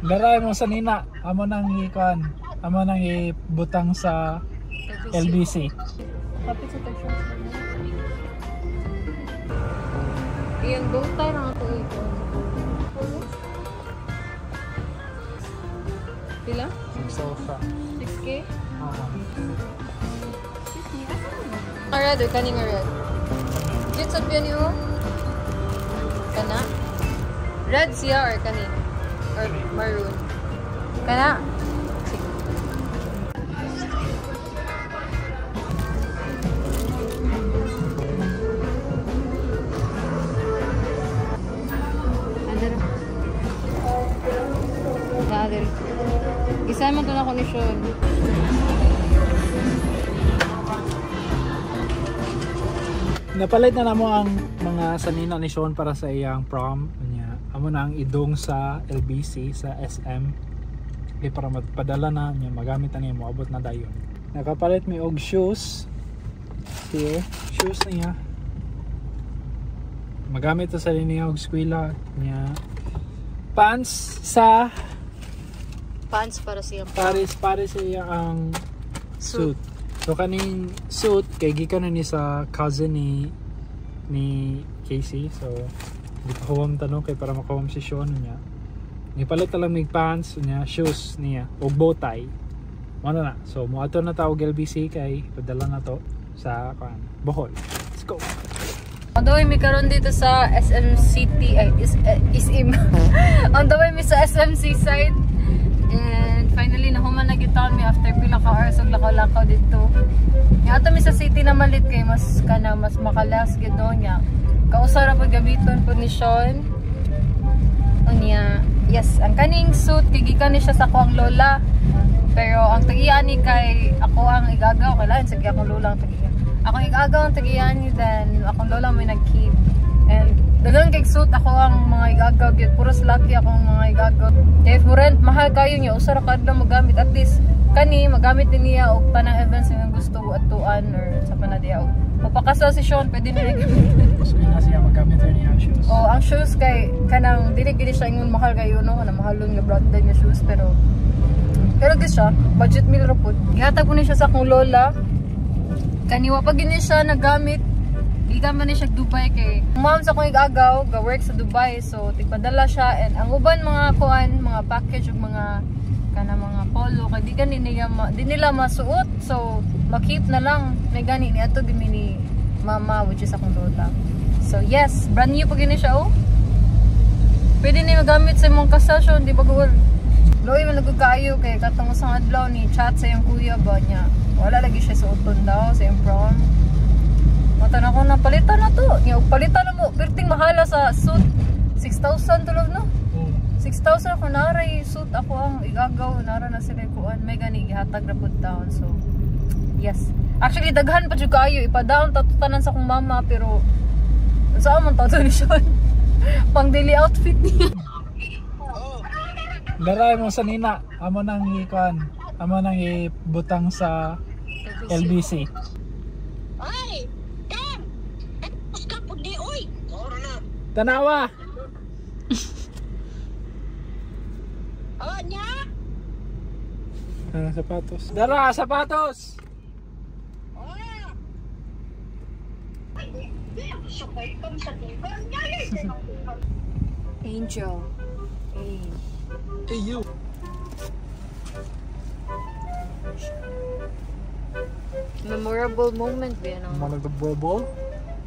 Daray mo sa nina. Amo nang ikuan. Amo nang ibutang sa LBC. Kapit sa texture. Iyan, go tayo na ito ito. Pila? Sofa. 6K? Oo. Ang red or kaning red? Cute sa piyan niyo? Kana? Red siya or kani? Or maroon? Kana? Sige. Andara. Dali. Gisan man to na ko ni Sean. Napalit na namo ang mga sanina ni Sean para sa iyang prom niya. Amo na ang idong sa LBC sa SM. Kay para magpadala na niya, magamit na niya, moabot na dayon. Nakapalit mi og shoes. Here, shoes niya. Magamit to sa niya og eskwela niya. Pants sa Pants para sa iyang Paris para sa iya ang suit. So kaning suit kay gikan na ni sa cousin ni Casey. So di pa huwam tanong kay para makawam si Sean niya. Nipalit na lang mig pants niya, shoes niya ug bow tie. Mao na. So moadto na ta og LBC kay padala na to sa kuan, Bohol. Let's go. On the way mi karon dito sa SM City ay SM. On the way mi sa SMC side. And finally nahuman na gyud mi after pila ka hours og lakaw-lakaw dito. Nya ato mi sa city na malit kay mas kana mas makalas gyud no nya. Kausa ra pud gamiton pud ni Sean. Unya, yes, ang kaning suit kay gikan ni siya sa akong lola. Pero ang tag-iya ni kay ako ang igagaw, kailangan sige akong lola ang tag-iya. Akong igagaw ang tag-iya ni, then akong lola may nag-keep. And daghang kay suit ako ang mga igagaw gyud, puros lucky akong mga igagaw. Kay for rent mahal kayo niya, usa ra ka adlaw magamit, at least kani magamit din niya og tanang events nga gusto atuan or sa panadiya og mapakasal si Sean pwede niya gamitin. Gusto niya siya magamit niya ang shoes. Oh, ang shoes kay kanang dili gid siya ingon mahal kayo no, kanang mahalon nga branded nga shoes pero gid siya budget meal ra pud. Gihatag ko ni siya sa akong lola. Kani wa pa gid ni siya nagamit. Gikan man ni siya Dubai kay mom sa akong igagaw ga work sa Dubai, so tigpadala siya. And ang uban mga kuan, mga package ug mga kana mga polo kay di gani niya di nila masuot, so ma-keep na lang. May gani ni ato gid ni mama, which is akong lola. So yes, brand new pa gini siya oh. Pwede ni magamit sa imong kasasyon, di ba gud? Loy man lagud kaayo kay katong usang adlaw ni chat sa iyang kuya ba niya. Wala lagi siya suoton daw sa iyang prom. Mata na ko na palitan na to. Nya og palitan na mo, perting mahala sa suit. 6,000 tulog no? 6,000 ako naray suit ako ang igagaw, nara na sila kuan. May gani gihatag ra pud down. So yes. Actually daghan pa jud kaayo ipa-down ta tanan sa akong mama pero saan man tato ni Sean? Pang daily outfit niya. Daray mo sa nina. Amo nang ikuan. Amo nang ibutang sa LBC. Ay, Tam! Tapos ka pud di oy. Tanawa. Oh, nya. Ano sapatos? Dara sapatos. Oh. Angel. Hey. Hey you. Memorable moment ba yan ang Memorable?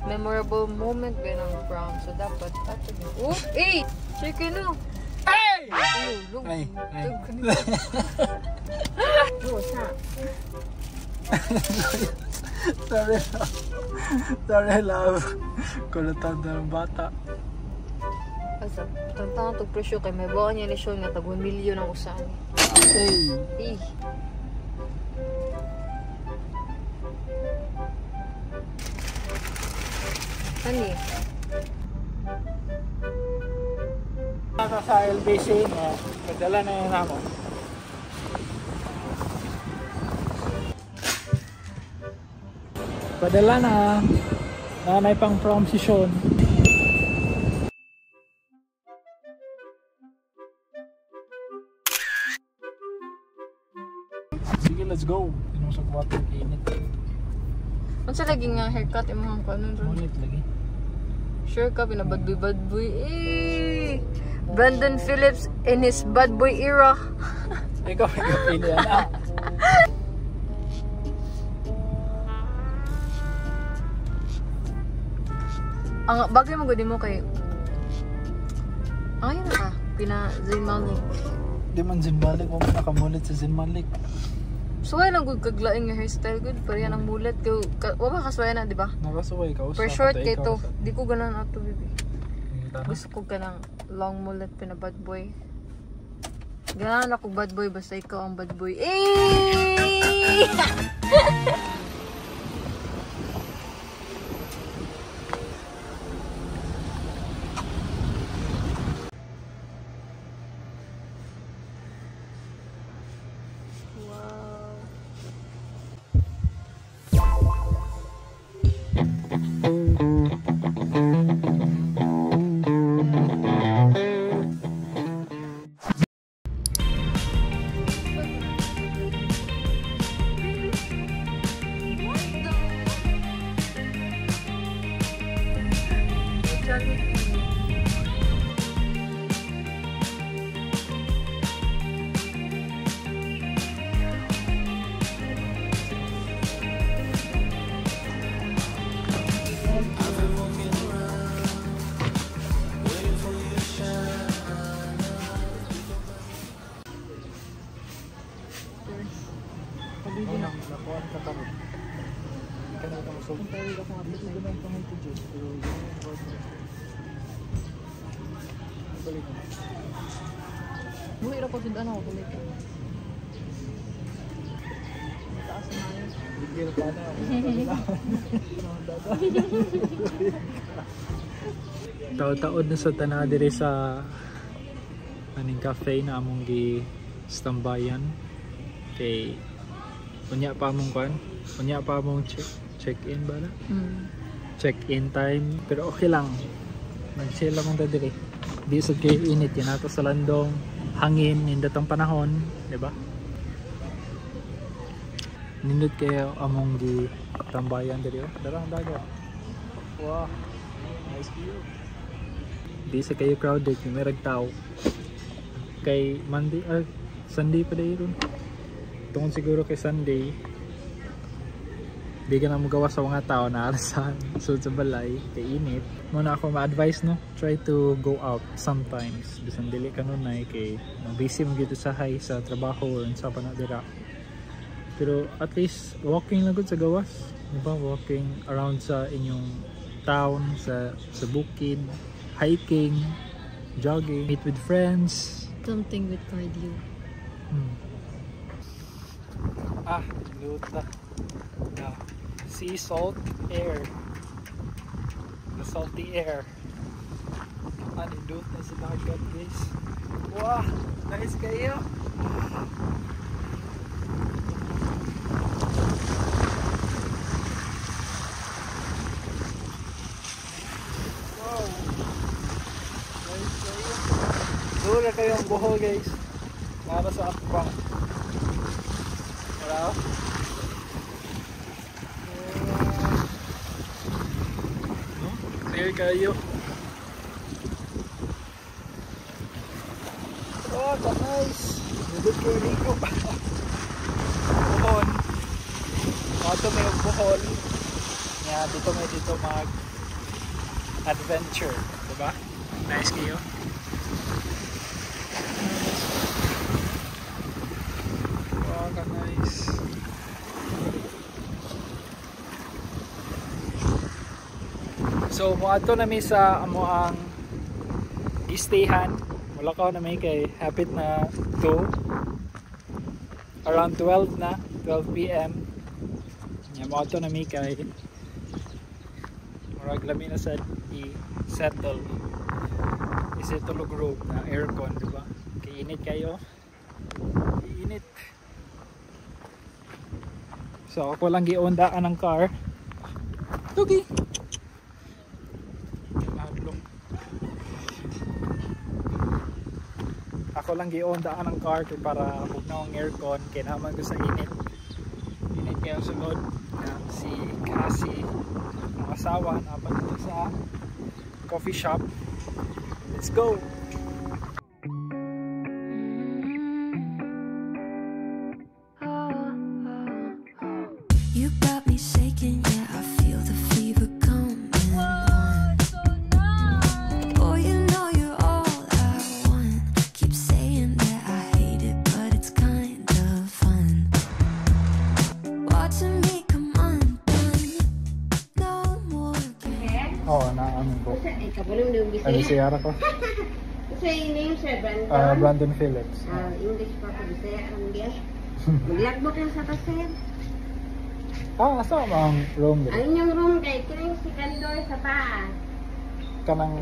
Memorable moment ba yan ang prom? So dapat ato din. Oh, eh! Chicken no! Hey! Ay! Ay, ay. Sorry love. Sorry love. Kulatan na ng bata. Asa, tantang itong presyo kay may bawa niya ni Sean nga tag 1 million ang usahan. Hey! Eh. Ani? Nasa sa LBC niya, padala na yun ako. Padala na. Nanay pang prom si Sean. Sige, let's go. Inom sa water, init. Unsa lagi nga haircut imong kuan ron? Mulit lagi. Sure ka pina-bad boy bad boy. Eh! Brandon Phillips in his bad boy era. Ikaw may kapili ana. Ang bagay mo gud mo kay Ay na ka pina Zayn Malik. Di man Zayn Malik, mo man nakamulit sa Zayn Malik. Suway lang gud kaglaing nga hairstyle gud pareha ng mulet kay wa ba kasuway na di ba? Nakasuway ka usa. Per short kay to. Di ko ganan ato bibi. Gusto Gusto ko kanang long mullet pina bad boy. Ganahan ako bad boy basta ikaw ang bad boy. Eh! Wow. Unang nakuan ka karon. Di ka na itong so. Dito ko lang itong ito pero balik na. Buhi ra ko jud ano ko kumita. Taas na yun. Bigil ka na. Taod-taod na sa tana dire sa aning cafe na among gi stambayan kay unya pa among kwan, unya pa among check-in ba na? Check-in time pero okay lang. Nag-chill lang ta dire. Di sad kay init yan ato sa landong hangin nindot ang panahon, di ba? Nindot kayo among gi tambayan diri oh. Dara ang dagat. Wow. Nice view. Di sa kayo crowded, may merag tao. Kay Monday or Sunday pa dahil ron. Tungkol siguro kay Sunday, di ka na magawa sa mga tao na arasan so sa balay, kay init. Muna ako ma-advise no, try to go out sometimes. Bisan dili ka nunay kay busy mo gito sa high sa trabaho or sa panadira. Pero at least walking lang gud sa gawas, di ba? Walking around sa inyong town, sa bukid, hiking, jogging, meet with friends. Something with cardio. Ah, luta. Yeah. Sea salt air. The salty air. Anindot na sa dagat, guys. Wow, nice kayo. Wow. Nice kayo. Dura kayong buho, guys. Para sa akbang. Hello? No? Clear kayo. Oh, nice! Nindot kayo rico. Buhon. Dito may buhol. Yeah, dito may dito mag adventure, diba? Nice kayo. Wow, ka-nice. So, moadto na mi sa amo ang gistayhan. Mulakaw na mi kay hapit na 2. Around 12 na, 12 PM. Nya moadto na mi kay murag lami na sa i-settle. I-settle og room na aircon, di ba? Kay init kayo. Init. So ako lang giundaan ang car. Tugi. Mahadlok. Ako lang gi-on daan ang car kay para bugnaw ang aircon kay naman ko sa init. Init kaya sulod na si Cassie ang asawa na dito sa coffee shop. Let's go. You got me shaking, yeah, I feel the fever coming on. So nice. Boy, you know you're all I want. Keep saying that I hate it, but it's kind of fun. Watching me come undone. No more games. Oh, naamin ko. Ay, kabulong yung Ay, Bisaya. Bisaya ko. Sa name, sir, Brandon? Brandon Phillips. English pa ko, Bisaya ang biya. Maglagbok lang sa kasir. Ah, asa ang room dito? Ang inyong room kay kining second door sa taas. Kanang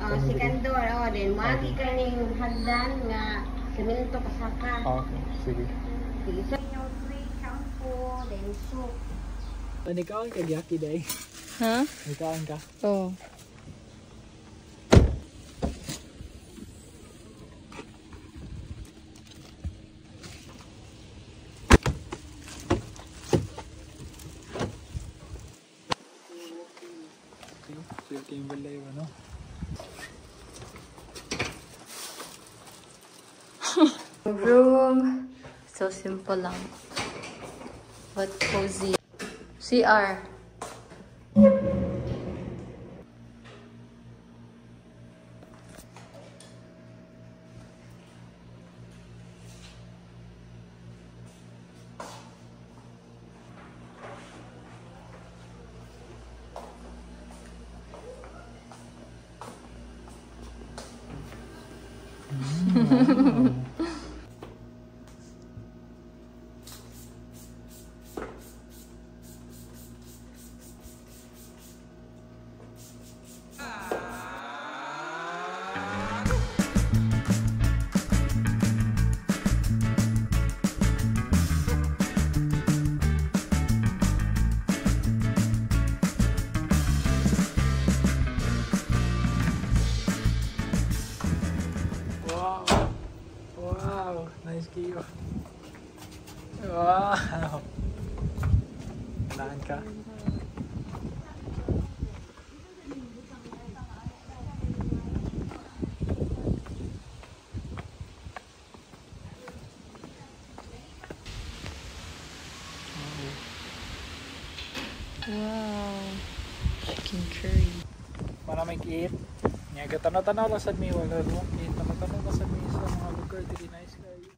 Oh, second door, oh, then wagi kaning hagdan nga semento kasaka. Ah, okay, sige. Sige, so inyong free shampoo, then soap. Nikaon ka gyaki day. Ha? Nikaon ka. Oh. Sige, yung balay ano? Room. So simple lang. But cozy. CR. Wow. Wow, nice kayo. Wow. Naan ka? Wow. Chicken curry. Para may kiit. Nga tanaw-tanaw lang sad mi wala mo. Tanaw-tanaw lang sad mi sa mga lugar dili nice kayo.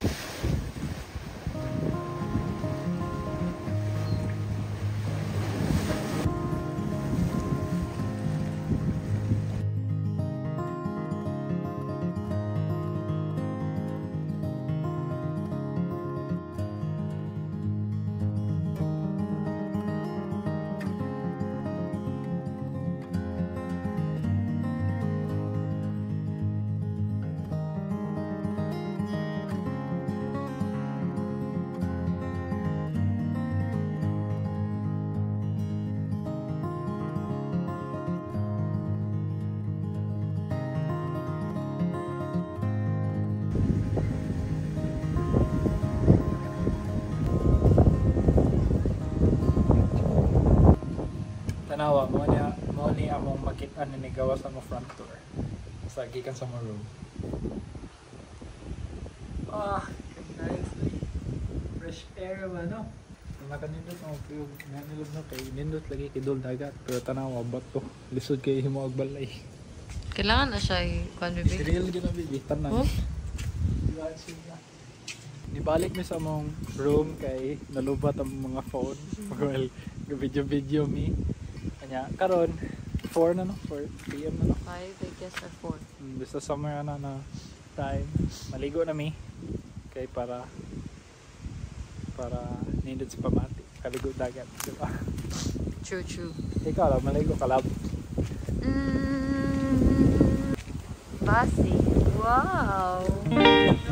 Tanawa mo niya mo ni among makit-an ni gawas sa mo front door. Sa gikan sa mo room. Ah, nice. Fresh air ba no? Nakanindot ang puyog, nanilog no kay nindot lagi kay dol dagat pero tanawa bato lisod kay himo og balay. Kailangan na siya i-kuan baby. Drill gyud na baby tanan. Oh? Nibalik mi sa among room kay nalubat ang mga phone. Well, video-video mi. Kanya karon 4 na no, 4 PM na no. 5, I guess, or 4. Basta somewhere na na time. Maligo na mi kay para nindot sa pamati. Kaligo dagat, di ba? True, true. Ikaw lang, maligo ka lab. Basi. Wow. Nice.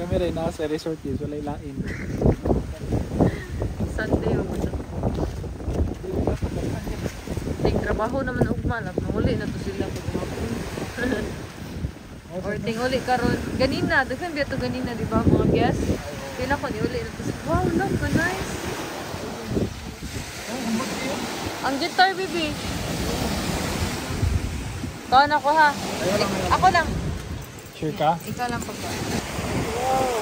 Kami rin nasa resort yun, walay lain. Sunday, mo siya. Nagtrabaho naman ugma. Ugma lang, manguli na to sila pag hapon. Or tinguli karon. Ganina, daghan biya to ganina, di ba mga guests? Pila ko ni uli na to sila. Wow, look, so nice. Ang guitar, baby. Kaon ako ha. Ako lang. Sure ka? Ikaw lang pagka. Wow!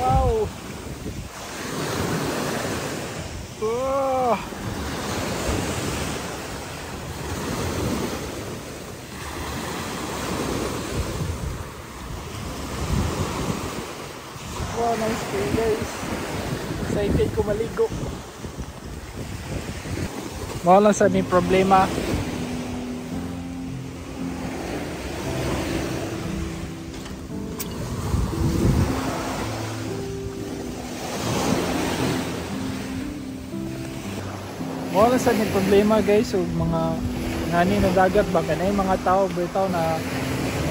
Wow! Oh! Wow, nice day guys. Excited ko maligo. Wala sa ni problema. Wala sa ni problema guys, so mga ngani na dagat ba kanay mga tao bitaw na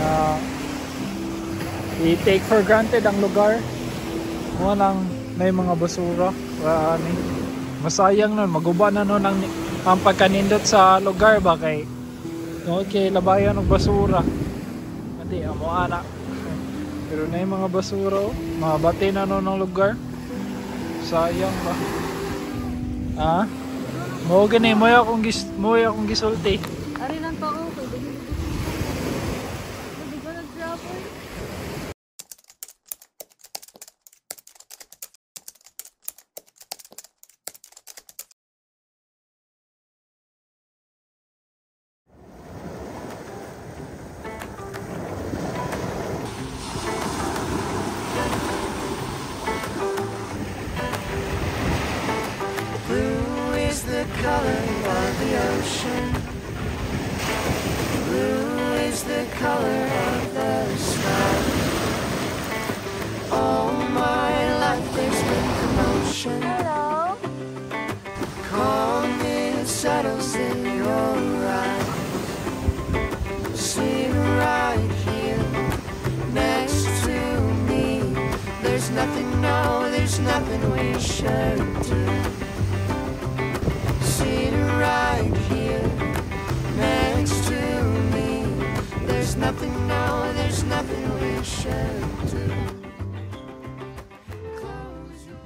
na i-take for granted ang lugar. Mo nang may mga basura, ani masayang nun, maguba na nun ang pagkanindot sa lugar ba kay okay labayan og basura. Ati amo ana. Pero na yung mga basura, oh, mga bati na nun ang lugar. Sayang ba? Ah? Mo gani mo akong gisulti. Ari lang pa ako kay dili. Di ba nag-travel? Blue is the color of the ocean. Blue is the color of the sky. All my life there's been commotion. Hello. Calm it settles in your eyes. Sit right here next to me. There's nothing, no, there's nothing we should do. Sit right here next to me. There's nothing, no, there's nothing we should do. Close your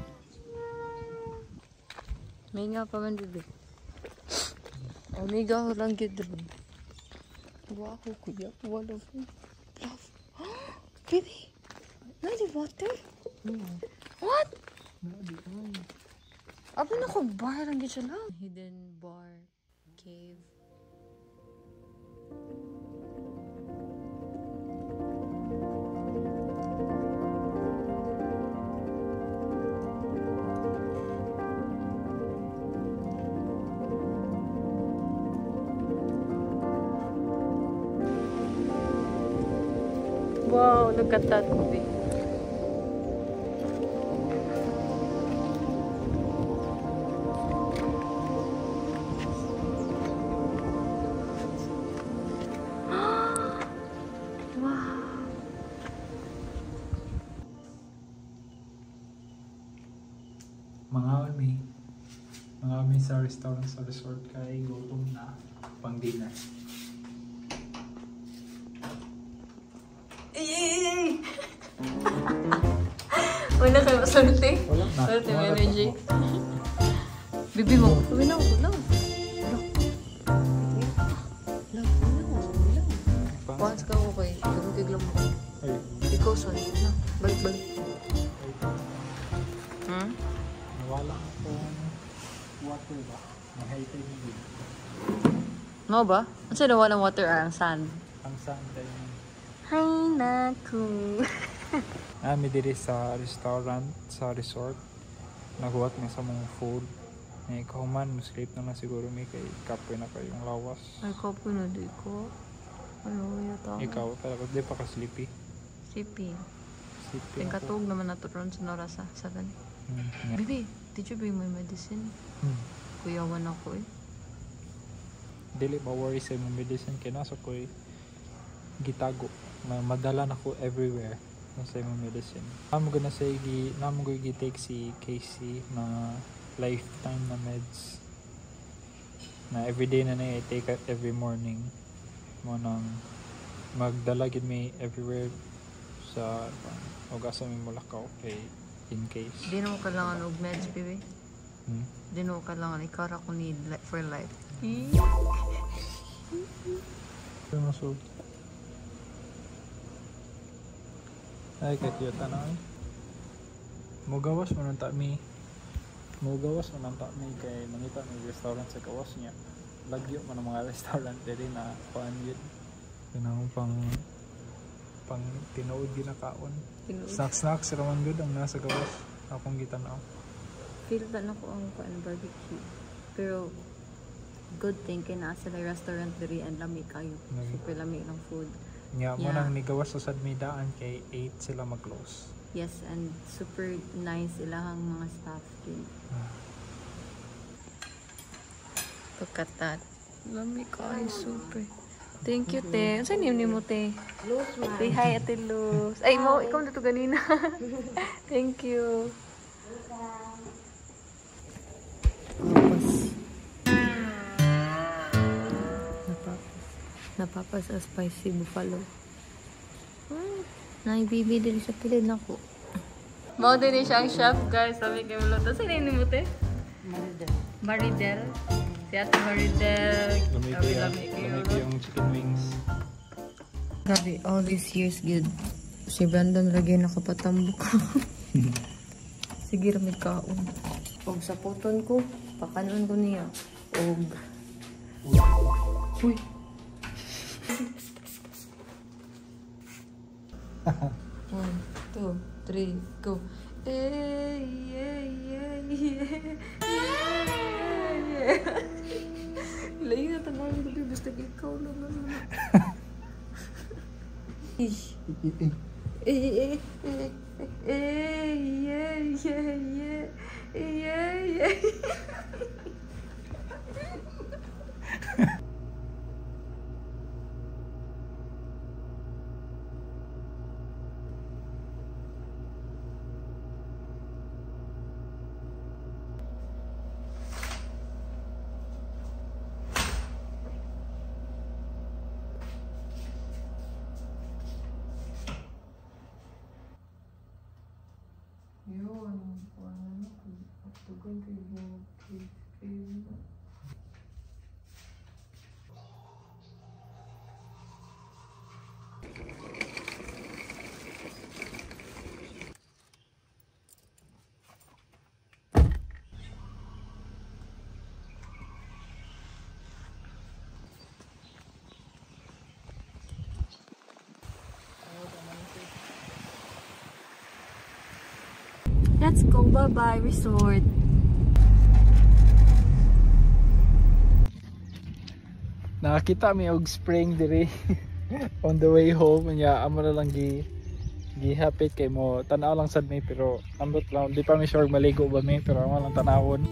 Minga pa man, bebe. Amiga ko lang gyud ron. Wow, kuya. Wala ko. Love. Baby! Not the water? What? Abi na ko bar lang gyud siya lang. Hidden bar cave. Wow, look at that movie. Wow. Mga mi sa restaurant sa resort kay gutom na pang dinner. Wala kayo masulti? Wala na. Wala tayong Wala energy. pa. Bibi mo. Sabi na ako lang. Love, love, love. Once ka ako kay gamit lang mo. Ay, Ikaw, sorry. Na, balik, balik. Hmm? Nawala akong water ba? May-high tide. No ba? Ano siya nawa ng water or ang sand? Ang sand tayo. Hi, naku. Nami diri sa restaurant, sa resort. Naghuwat mi sa mga food. Eh, kahuman, mo-sleep na lang siguro mi kay kapoy na kayong lawas. Ay, kapoy na di ko. Ano yata? Ikaw, pero di pa ka sleepy. Sleepy. Sleepy Yung ako. katulog naman na to ron sa Norasa, 7. Yeah. Baby, did you bring my medicine? Kuyawan ako eh. Dili ba worry sa imong medicine kay nasa ko'y gitago. Madala na ko everywhere na sa imong medicine. Namo gud na sa gi namo gud gi-take si Casey na lifetime na meds na everyday na na i-take every morning mo nang magdala gid mi everywhere sa og asa mi mulakaw kay in case. Di na mo kailangan og meds, baby. Hmm? Di na mo kailangan. Ikaw ra ko need for life. Pero. Ay, ka-cute ano eh. Mugawas mo nang ta mi. Mugawas mo nang ta mi kay mangita mi restaurant sa gawas niya. Lagyo man ang mga restaurant diri na kuan yun. Kanang pang pang tinuod ginakaon. Snacks snacks ra man gud ang nasa gawas. Akong gitan-aw. Feel ta na ko ang kuan barbecue. Pero good thing kay naa sila restaurant diri and lami kayo. Super lami ng food. Nya mo nang nigawas sa sad mi daan kay 8 sila mag-close. Yes, and super nice ilahang mga staff din. Look at that. Lami kayo, super. Thank you, te. Ano name nimo, te? Luz, man. Say hi, Ate Luz. Ay, mo, ikaw na to ganina. Thank you. Napapas a spicy buffalo. Naibibi din sa kilid nako. Mao din siya ang chef, guys. Sabi kay Muluto. Sino name mo, te? Maridel. Maridel. Si Ate Maridel. Lamig kayo ang chicken wings. Grabe, all these years, good. Si Brandon lagi nakapatambok. Sige, ramig kaon. Og sa puton ko, pakanon ko niya. Og... Uy! 1, 2, 3, go. Eh, yeah. Layo na tanawin ko, basta ikaw lang naman. Eh, eh, eh, eh, yeah. Let's go, bye-bye resort. Nakakita mi og spring diri on the way home nya amo na lang gihapit kay mo tan-aw lang sad mi pero ambot lang di pa mi sure maligo ba mi pero amo lang tanawon.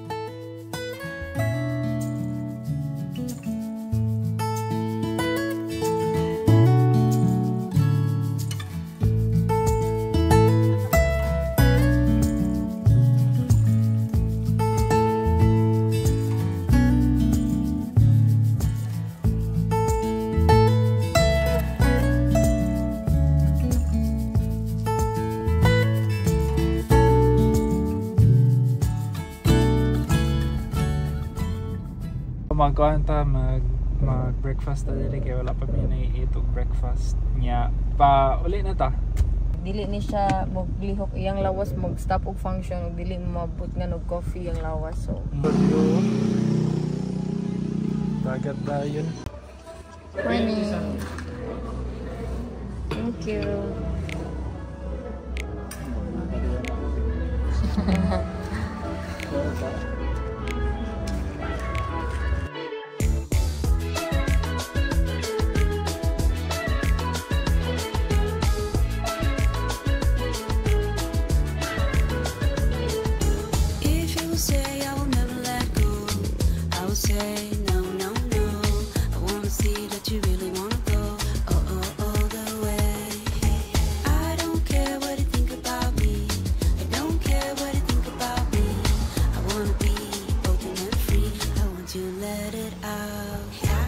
Magkuhan ta mag breakfast ta diri kay wala pa mi naiit og breakfast niya pa uli na ta. Dili ni siya moglihok iyang lawas, mag stop og function og dili maabot nga og coffee ang lawas, so dagat dayon. Morning. Thank you. Say no, no, no. I wanna see that you really wanna go. Oh, oh, all the way. I don't care what you think about me. I don't care what you think about me. I wanna be Out.